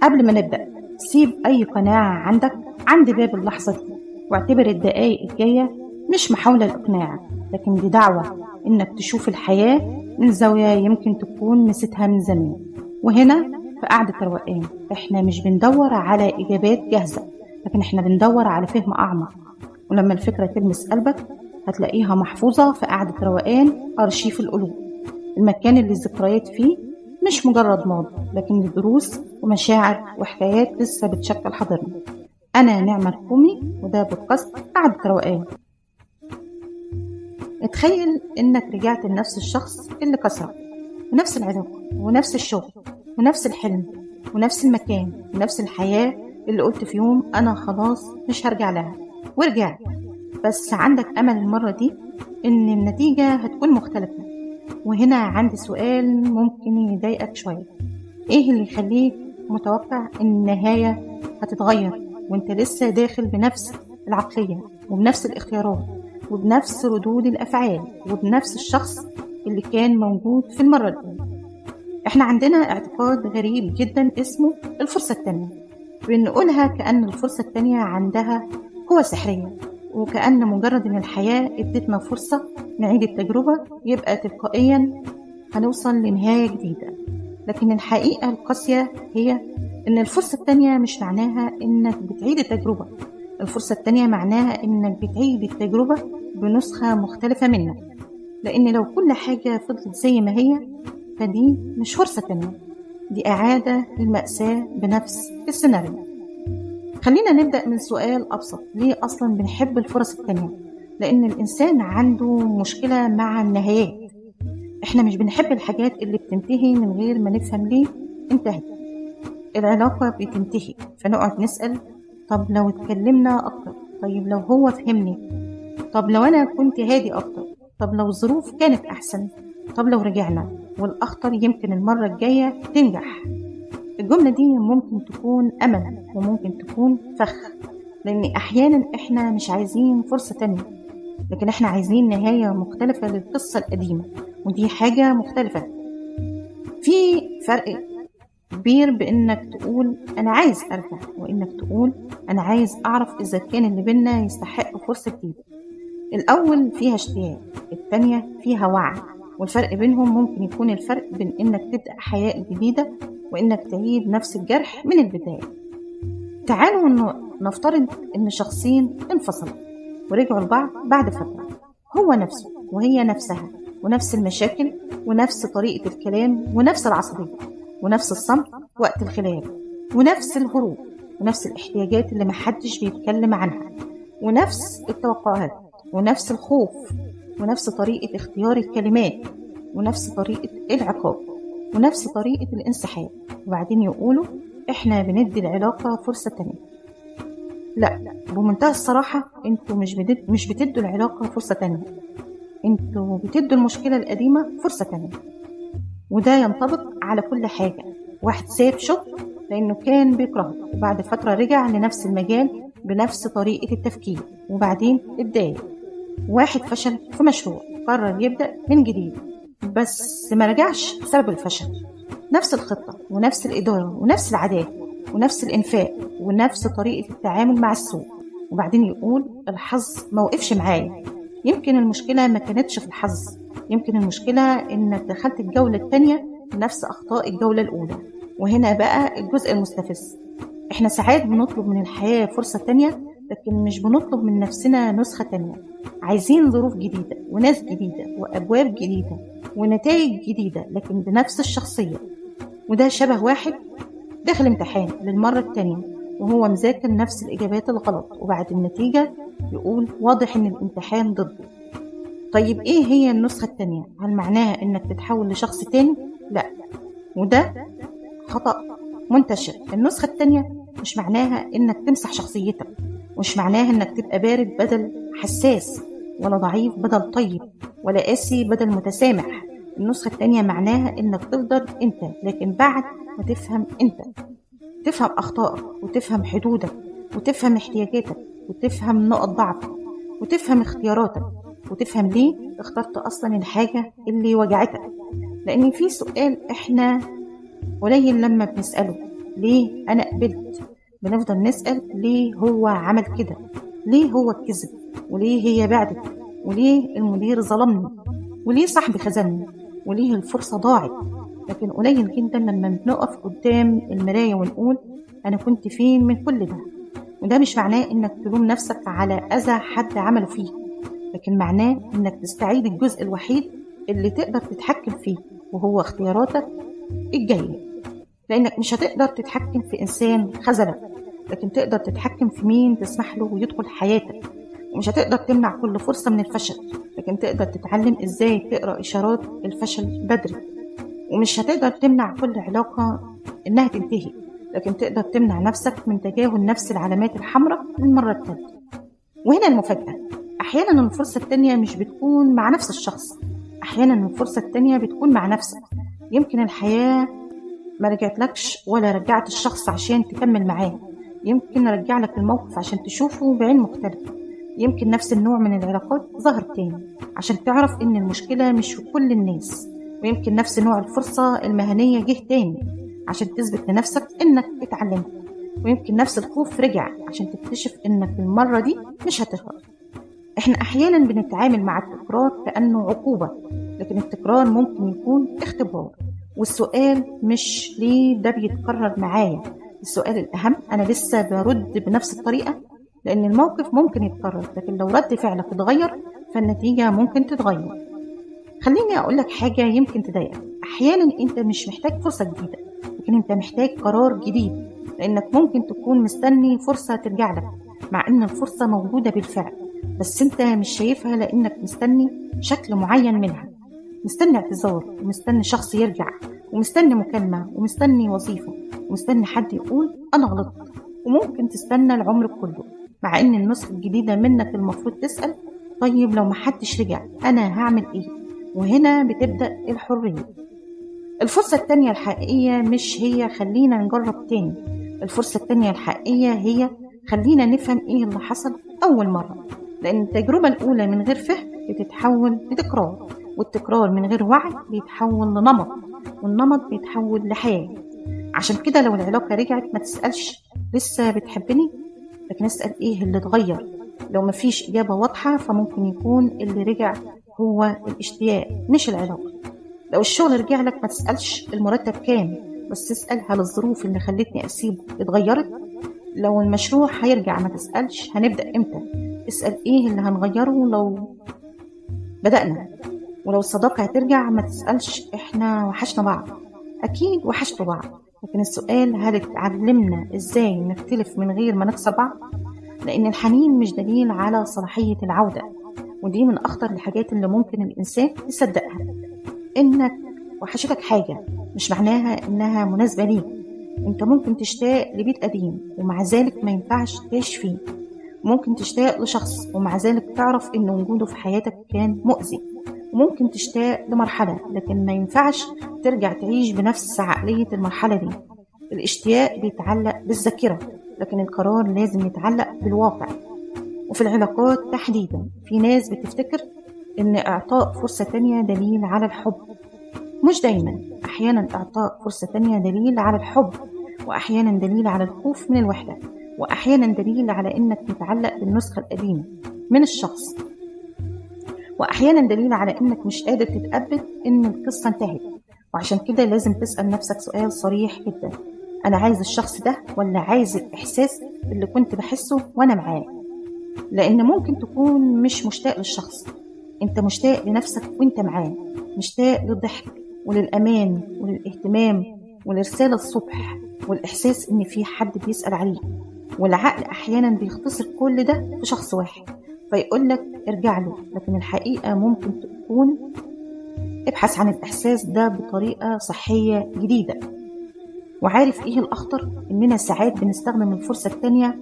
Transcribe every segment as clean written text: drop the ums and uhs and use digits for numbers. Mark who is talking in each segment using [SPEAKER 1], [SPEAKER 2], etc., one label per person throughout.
[SPEAKER 1] قبل ما نبدأ، سيب أي قناعة عندك عند باب اللحظة دي، واعتبر الدقايق الجاية مش محاولة لإقناع، لكن دي دعوة إنك تشوف الحياة من زاوية يمكن تكون نسيتها من زمان. وهنا في قعدة روقان إحنا مش بندور على إجابات جاهزة، لكن إحنا بندور على فهم أعمق. ولما الفكرة تلمس قلبك هتلاقيها محفوظة في قعدة روقان، أرشيف القلوب، المكان اللي الذكريات فيه مش مجرد ماضي، لكن دروس ومشاعر وحكايات لسه بتشكل حاضرنا. أنا نعمة الكومي، وده بودكاست قعدة روقان. اتخيل إنك رجعت لنفس الشخص اللي كسرك، ونفس العلاقة ونفس الشغل ونفس الحلم ونفس المكان ونفس الحياة اللي قلت في يوم أنا خلاص مش هرجع لها، ورجعت. بس عندك أمل المرة دي إن النتيجة هتكون مختلفة. وهنا عندي سؤال ممكن يضايقك شوية: إيه اللي يخليك متوقع إن النهاية هتتغير وإنت لسه داخل بنفس العقلية وبنفس الاختيارات وبنفس ردود الأفعال وبنفس الشخص اللي كان موجود في المرة الأولى؟ إحنا عندنا اعتقاد غريب جدا اسمه الفرصة التانية. بنقولها كأن الفرصة التانية عندها قوة سحرية، وكأن مجرد إن الحياة ادتنا فرصة نعيد التجربة يبقى تلقائيا هنوصل لنهاية جديدة. لكن الحقيقة القاسية هي إن الفرصة التانية مش معناها إنك بتعيد التجربة. الفرصة التانية معناها إنك بتعيد التجربة بنسخة مختلفة منك، لأن لو كل حاجة فضلت زي ما هي فدي مش فرصة تانية، دي إعادة للمأساة بنفس السيناريو. خلينا نبدأ من سؤال أبسط: ليه أصلا بنحب الفرص التانية؟ لأن الإنسان عنده مشكلة مع النهايات. إحنا مش بنحب الحاجات اللي بتنتهي من غير ما نفهم ليه انتهت. العلاقة بتنتهي فنقعد نسأل: طب لو اتكلمنا أكتر؟ طيب لو هو فهمني؟ طب لو أنا كنت هادي أكتر؟ طب لو الظروف كانت أحسن؟ طب لو رجعنا؟ والأخطر، يمكن المرة الجاية تنجح. الجملة دي ممكن تكون أمل وممكن تكون فخ، لأن أحيانا إحنا مش عايزين فرصة تانية، لكن إحنا عايزين نهاية مختلفة للقصة القديمة، ودي حاجة مختلفة. في فرق كبير بإنك تقول أنا عايز أرجع، وإنك تقول أنا عايز أعرف إذا كان اللي بينا يستحق فرصة جديدة. الأول فيها اشتياق، التانية فيها وعي، والفرق بينهم ممكن يكون الفرق بين إنك تبدأ حياة جديدة وإنك تعيد نفس الجرح من البداية. تعالوا نفترض إن شخصين انفصلوا ورجعوا لبعض بعد فترة، هو نفسه وهي نفسها، ونفس المشاكل ونفس طريقة الكلام ونفس العصبية ونفس الصمت وقت الخلاف ونفس الهروب ونفس الاحتياجات اللي محدش بيتكلم عنها ونفس التوقعات ونفس الخوف ونفس طريقة اختيار الكلمات ونفس طريقة العقاب ونفس طريقة الانسحاب. وبعدين يقولوا احنا بندي العلاقة فرصة تانية. لا، بمنتهى الصراحة انتوا مش بتدوا العلاقة فرصة تانية، انتوا بتدوا المشكلة القديمة فرصة تانية. وده ينطبق على كل حاجة. واحد ساب شغل لأنه كان بيكرهه، وبعد فترة رجع لنفس المجال بنفس طريقة التفكير وبعدين اتضايق. واحد فشل في مشروع قرر يبدأ من جديد، بس ما رجعش بسبب الفشل. نفس الخطة ونفس الإدارة ونفس العادات ونفس الإنفاق ونفس طريقة التعامل مع السوق، وبعدين يقول الحظ ما وقفش معايا. يمكن المشكلة ما كانتش في الحظ، يمكن المشكلة إنك دخلت الجولة التانية بنفس أخطاء الجولة الأولى. وهنا بقى الجزء المستفز: إحنا ساعات بنطلب من الحياة فرصة تانية، لكن مش بنطلب من نفسنا نسخة تانية. عايزين ظروف جديدة وناس جديدة وأبواب جديدة ونتائج جديدة، لكن بنفس الشخصية. وده شبه واحد داخل امتحان للمرة التانية وهو مذاكر نفس الإجابات الغلط، وبعد النتيجة يقول واضح إن الامتحان ضده. طيب إيه هي النسخة التانية؟ هل معناها إنك تتحول لشخص تاني؟ لا، وده خطأ منتشر. النسخة التانية مش معناها إنك تمسح شخصيتك، مش معناها إنك تبقى بارد بدل حساس، ولا ضعيف بدل طيب، ولا قاسي بدل متسامح. النسخة التانية معناها إنك تفضل أنت، لكن بعد ما تفهم أنت، تفهم أخطائك وتفهم حدودك وتفهم احتياجاتك وتفهم نقط ضعفك وتفهم اختياراتك وتفهم ليه اخترت أصلا الحاجة اللي وجعتك. لأن في سؤال إحنا قليل لما بنسأله: ليه أنا قبلت، بنفضل نسأل ليه هو عمل كده، ليه هو كذب، وليه هي بعدت، وليه المدير ظلمني، وليه صاحبي خذلني، وليه الفرصة ضاعت. لكن قليل جدا لما بنقف قدام المراية ونقول أنا كنت فين من كل ده. وده مش معناه إنك تلوم نفسك على أذى حد عمله فيك، لكن معناه إنك تستعيد الجزء الوحيد اللي تقدر تتحكم فيه، وهو اختياراتك الجاية. لأنك مش هتقدر تتحكم في إنسان خذلك، لكن تقدر تتحكم في مين تسمح له ويدخل حياتك. ومش هتقدر تمنع كل فرصة من الفشل، لكن تقدر تتعلم إزاي تقرأ إشارات الفشل بدري. ومش هتقدر تمنع كل علاقة إنها تنتهي، لكن تقدر تمنع نفسك من تجاهل نفس العلامات الحمراء للمرة الثالثة. وهنا المفاجأة، أحيانا الفرصة التانية مش بتكون مع نفس الشخص، أحيانا الفرصة التانية بتكون مع نفسك. يمكن الحياة ما رجعتلكش ولا رجعت الشخص عشان تكمل معاه، يمكن رجع لك الموقف عشان تشوفه بعين مختلفة، يمكن نفس النوع من العلاقات ظهر تاني عشان تعرف إن المشكلة مش في كل الناس، ويمكن نفس نوع الفرصة المهنية جه تاني عشان تثبت لنفسك إنك اتعلمت، ويمكن نفس الخوف رجع عشان تكتشف إنك المرة دي مش هتهرب. إحنا أحيانا بنتعامل مع التكرار كأنه عقوبة، لكن التكرار ممكن يكون اختبار. والسؤال مش ليه ده بيتكرر معايا، السؤال الأهم أنا لسه برد بنفس الطريقة؟ لأن الموقف ممكن يتكرر، لكن لو رد فعلك اتغير فالنتيجة ممكن تتغير. خليني أقولك حاجة يمكن تضايقك، أحيانا أنت مش محتاج فرصة جديدة، لكن أنت محتاج قرار جديد. لأنك ممكن تكون مستني فرصة ترجع لك مع أن الفرصة موجودة بالفعل، بس أنت مش شايفها لأنك مستني شكل معين منها. مستني اعتذار، ومستني شخص يرجع، ومستني مكالمة، ومستني وظيفة، ومستني حد يقول أنا غلطت. وممكن تستنى العمر كله، مع أن النسخة الجديدة منك المفروض تسأل طيب لو محدش رجع أنا هعمل إيه؟ وهنا بتبدأ الحرية. الفرصة التانية الحقيقية مش هي خلينا نجرب تاني، الفرصة التانية الحقيقية هي خلينا نفهم إيه اللي حصل أول مرة. لأن التجربة الأولى من غير فهم بتتحول لتكرار، والتكرار من غير وعي بيتحول لنمط، والنمط بيتحول لحياة. عشان كده لو العلاقة رجعت ما تسألش لسه بتحبني، لكن اسأل إيه اللي اتغير. لو مفيش إجابة واضحة فممكن يكون اللي رجع هو الاشتياق مش العلاقة. لو الشغل رجع لك ما تسألش المرتب كام، بس اسأل هل الظروف اللي خلتني أسيبه اتغيرت. لو المشروع هيرجع ما تسألش هنبدأ إمتى، اسأل إيه اللي هنغيره لو بدأنا. ولو الصداقة هترجع ما تسألش إحنا وحشنا بعض، أكيد وحشتوا بعض، لكن السؤال هل اتعلمنا إزاي نختلف من غير ما نخسر بعض؟ لأن الحنين مش دليل على صلاحية العودة، ودي من أخطر الحاجات اللي ممكن الإنسان يصدقها. إنك وحشتك حاجة مش معناها إنها مناسبة ليك. أنت ممكن تشتاق لبيت قديم ومع ذلك ما ينفعش تعيش فيه، ممكن تشتاق لشخص ومع ذلك تعرف إن وجوده في حياتك كان مؤذي، وممكن تشتاق لمرحلة لكن ما ينفعش ترجع تعيش بنفس عقلية المرحلة دي. الاشتياق بيتعلق بالذاكرة، لكن القرار لازم يتعلق بالواقع. وفي العلاقات تحديدا في ناس بتفتكر إن إعطاء فرصة تانية دليل على الحب. مش دايما، أحيانا إعطاء فرصة تانية دليل على الحب، وأحيانا دليل على الخوف من الوحدة، وأحيانا دليل على إنك متعلق بالنسخة القديمة من الشخص، وأحيانا دليل على إنك مش قادر تتقبل إن القصة انتهت. وعشان كده لازم تسأل نفسك سؤال صريح جدا، أنا عايز الشخص ده ولا عايز الإحساس اللي كنت بحسه وأنا معاه؟ لأن ممكن تكون مش مشتاق للشخص، أنت مشتاق لنفسك وأنت معاه، مشتاق للضحك وللأمان وللاهتمام ولرسالة الصبح والإحساس إن في حد بيسأل عليك. والعقل أحيانا بيختصر كل ده في شخص واحد فيقولك ارجع له، لكن الحقيقة ممكن تكون ابحث عن الإحساس ده بطريقة صحية جديدة. وعارف إيه الأخطر؟ إننا ساعات بنستخدم الفرصة التانية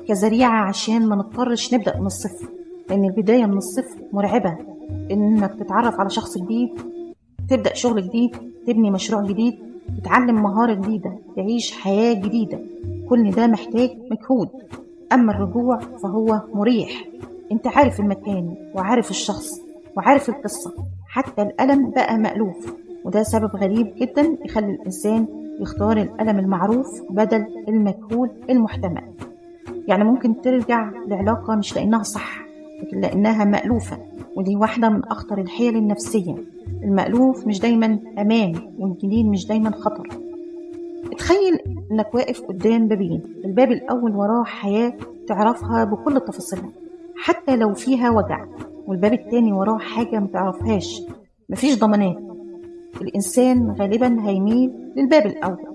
[SPEAKER 1] كذريعة عشان ما نضطرش نبدأ من الصفر، لأن البداية من الصفر مرعبة. إنك تتعرف على شخص جديد، تبدأ شغل جديد، تبني مشروع جديد، تتعلم مهارة جديدة، تعيش حياة جديدة، كل ده محتاج مجهود. أما الرجوع فهو مريح، انت عارف المكان وعارف الشخص وعارف القصة، حتى الألم بقى مألوف. وده سبب غريب جدا يخلي الإنسان يختار الألم المعروف بدل المجهول المحتمل. يعني ممكن ترجع لعلاقة مش لأنها صح، لكن لأنها مألوفة، ودي واحدة من أخطر الحيل النفسية. المألوف مش دايما أمان، والجديد مش دايما خطر. اتخيل إنك واقف قدام بابين، الباب الأول وراه حياة تعرفها بكل تفاصيلها حتى لو فيها وجع، والباب التاني وراه حاجة متعرفهاش، مفيش ضمانات. الإنسان غالبا هيميل للباب الأول،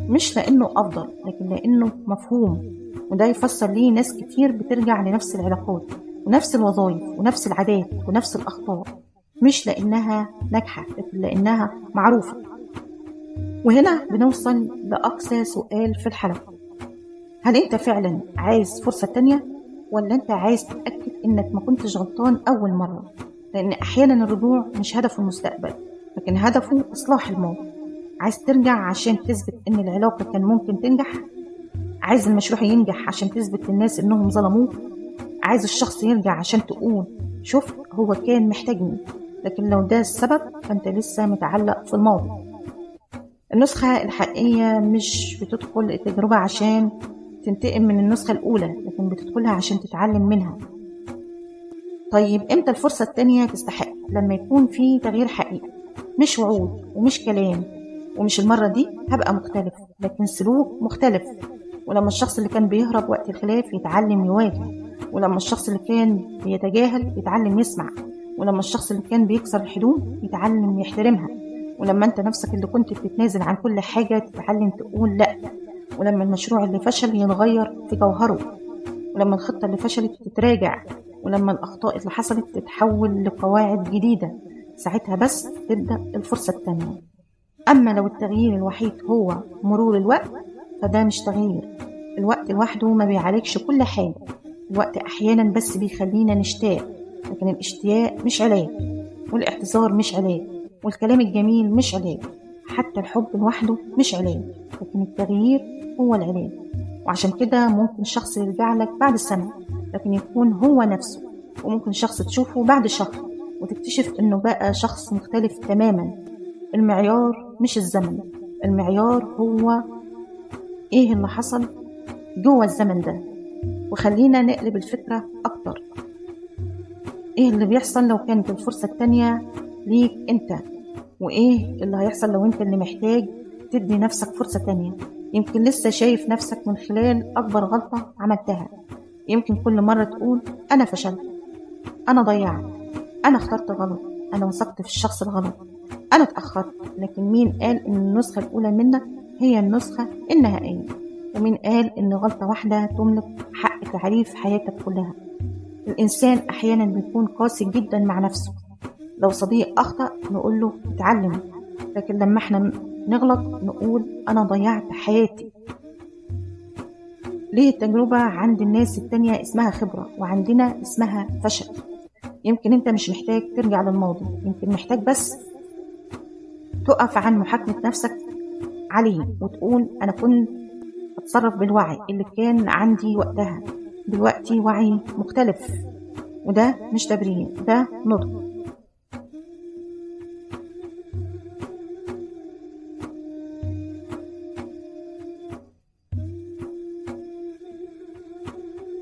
[SPEAKER 1] مش لأنه أفضل، لكن لأنه مفهوم. وده يفسر ليه ناس كتير بترجع لنفس العلاقات ونفس الوظائف ونفس العادات ونفس الأخطاء، مش لأنها ناجحة، لكن لأنها معروفة. وهنا بنوصل لأقصى سؤال في الحلقة: هل أنت فعلا عايز فرصة تانية، ولا أنت عايز تتأكد إنك ما كنتش غلطان أول مرة؟ لأن أحيانا الرجوع مش هدفه المستقبل، لكن هدفه إصلاح الماضي. عايز ترجع عشان تثبت إن العلاقة كان ممكن تنجح، عايز المشروع ينجح عشان تثبت للناس إنهم ظلموه، عايز الشخص يرجع عشان تقول شوف هو كان محتاجني. لكن لو ده السبب فأنت لسه متعلق في الماضي. النسخة الحقيقية مش بتدخل التجربة عشان تنتقم من النسخة الأولى، لكن بتدخلها عشان تتعلم منها. طيب إمتى الفرصة التانية تستحق؟ لما يكون في تغيير حقيقي، مش وعود ومش كلام ومش المرة دي هبقى مختلف، لكن سلوك مختلف. ولما الشخص اللي كان بيهرب وقت الخلاف يتعلم يواجه، ولما الشخص اللي كان بيتجاهل يتعلم يسمع، ولما الشخص اللي كان بيكسر الحدود يتعلم يحترمها، ولما انت نفسك اللي كنت بتتنازل عن كل حاجة تتعلم تقول لأ، ولما المشروع اللي فشل يتغير في جوهره، ولما الخطة اللي فشلت تتراجع، ولما الأخطاء اللي حصلت تتحول لقواعد جديدة، ساعتها بس تبدأ الفرصة التانية. أما لو التغيير الوحيد هو مرور الوقت فده مش تغيير. الوقت لوحده ما بيعالجش كل حاجة، الوقت أحيانا بس بيخلينا نشتاق، لكن الاشتياق مش علاج، والاعتذار مش علاج، والكلام الجميل مش علاج، حتى الحب لوحده مش علاج، لكن التغيير هو العلاج. وعشان كده ممكن شخص يرجع لك بعد سنة لكن يكون هو نفسه، وممكن شخص تشوفه بعد شهر وتكتشف انه بقى شخص مختلف تماما. المعيار مش الزمن، المعيار هو ايه اللي حصل جوه الزمن ده. وخلينا نقلب الفكرة اكتر، ايه اللي بيحصل لو كانت الفرصة التانية ليك انت، وايه اللي هيحصل لو انت اللي محتاج تدي نفسك فرصة تانية. يمكن لسه شايف نفسك من خلال اكبر غلطة عملتها، يمكن كل مرة تقول انا فشلت، انا ضيعت، انا اخترت غلط، انا وثقت في الشخص الغلط، انا اتأخرت. لكن مين قال ان النسخة الاولى منك هي النسخة النهائية؟ ومين قال ان غلطة واحدة تملك حق تعريف حياتك كلها؟ الانسان احيانا بيكون قاسي جدا مع نفسه. لو صديق اخطأ نقول له اتعلم، لكن لما احنا نغلط نقول انا ضيعت حياتي. ليه التجربة عند الناس التانية اسمها خبرة وعندنا اسمها فشل؟ يمكن انت مش محتاج ترجع للماضي، يمكن محتاج بس تقف عن محاكمة نفسك عليه وتقول انا كنت اتصرف بالوعي اللي كان عندي وقتها، دلوقتي وعي مختلف. وده مش تبرير، ده نضج.